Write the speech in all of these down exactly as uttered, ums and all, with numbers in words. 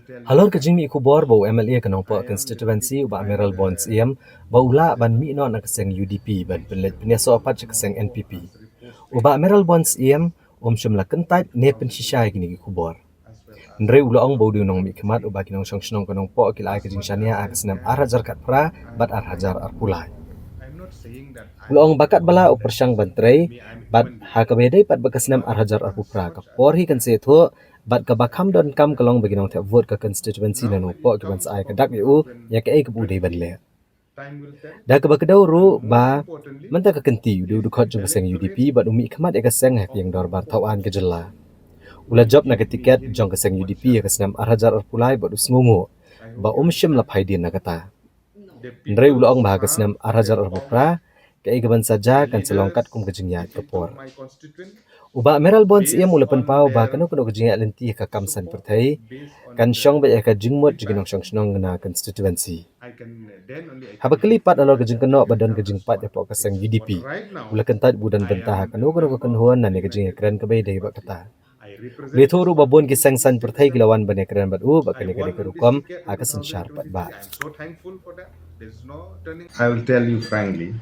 Halor ka jingmih khubor ba u M L A ka Nongpoh constituency u Bah Mayralborn Syiem ba u lah ban mih noh na ka seng U D P ban pynleit pynïasoh pat sha ka seng N P P, u Bah Mayralborn Syiem um shym la kyntait ne pynshisha ïa kine ki khubor. Hynrei u la ong ba u dei u nongmihkhmat uba ki nongshong shnong ka Nongpoh ki la ai ka jingshaniah ha ka snem ar hajar khatphra bad ar hajar arphew lai. U la ong ba katba lah u pyrshang ban trei bad ha kaba ïadei pat bad ka snem ar hajar arphew phra, ka por hi kan sa ïathuh bad kaba kham donkam ka long ba ki nongthep vote ka constituency na Nongpoh ki ban sa ai ka dak ïa u ïa kaei kaba u dei ban leh. Da kaba kdew ruh ba mynta ka kynti u dei u dkhot jong ka seng U D P bad u mihkhmat ïa ka seng ha ka ïing dorbar thawaiñ ka jylla. U la jop na ka tiket jong ka seng U D P ha ka snem ar hajar arphew lai bad u sngewnguh ba um shym la phai dien na kata. Hynrei u la ong ba ha ka snem ar hajar arphew phra kaei kaban sa jia kan sa long katkum ka jingïaid ka por. U Bah Mayralborn Syiem u la pynpaw ba kano kano ka jingïaid lynti ha ka kam saiñ pyrthei kan shong beit ha ka jingmut jong ki nongshong shnong na constituency. Haba kylli pat halor ka jingkynnoh ba don ka jingpait hapoh ka seng U D P, u la kyntait ba u don bynta ha kano kano ka kynhun ne ka jingïakren kaba ïadei bad kata. U la ïathuh ruh ba bun ki seng saiñ pyrthei ki la wan ban ïakren bad u bad kane ka dei ka rukom ha ka synshar paidbah. I will tell you frankly,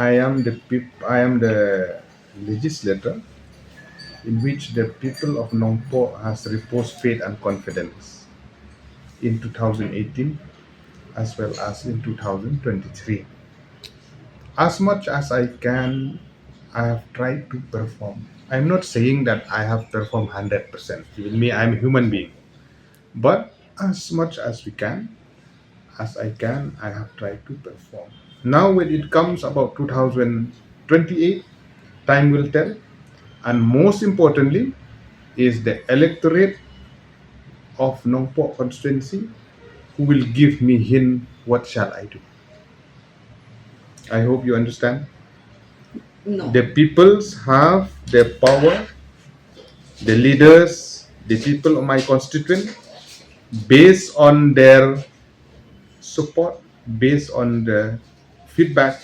I am the peop- I am the legislator in which the people of Nongpoh has reposed faith and confidence in two thousand eighteen as well as in two thousand twenty-three. As much as I can, I have tried to perform. I'm not saying that I have performed hundred percent. Even me, I'm a human being. But as much as we can, as I can, I have tried to perform. Now, when it comes about two thousand twenty-eight, time will tell. And most importantly, is the electorate of Nongpoh constituency who will give me hint what shall I do. I hope you understand. No. The peoples have the power, the leaders, the people of my constituent, based on their support, based on the feedback,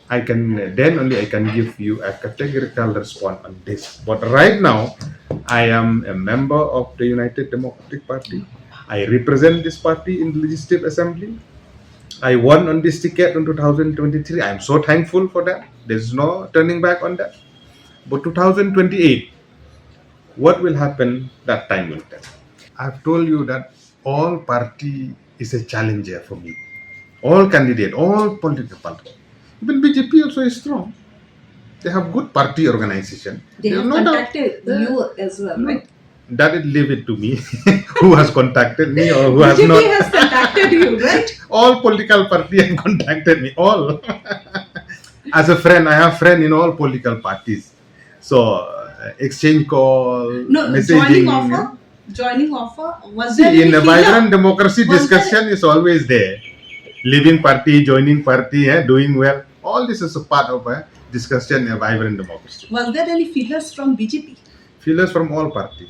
I can then only I can give you a categorical response on this. But right now, I am a member of the United Democratic Party. I represent this party in the Legislative Assembly. I won on this ticket in two thousand twenty-three. I'm so thankful for that. There's no turning back on that. But two thousand twenty-eight, what will happen, that time will tell. I've told you that all party is a challenger for me. All candidate, all political party. Even B J P also is strong. They have good party organization. They have No doubt. Contacted you as well, right? That is leave it to me. Who has contacted me or who has B J P not? Has contacted you, right? All political party have contacted me. All. As a friend, I have friend in all political parties. So uh, exchange call, No, messaging. Joining offer. Joining offer. Was there See, any in a feeler? Vibrant democracy, Was there- discussion is always there. Leaving party, joining party, eh, doing well. All this is a part of a discussion in a vibrant democracy. Was there any feelers from B J P? Feelers from all party.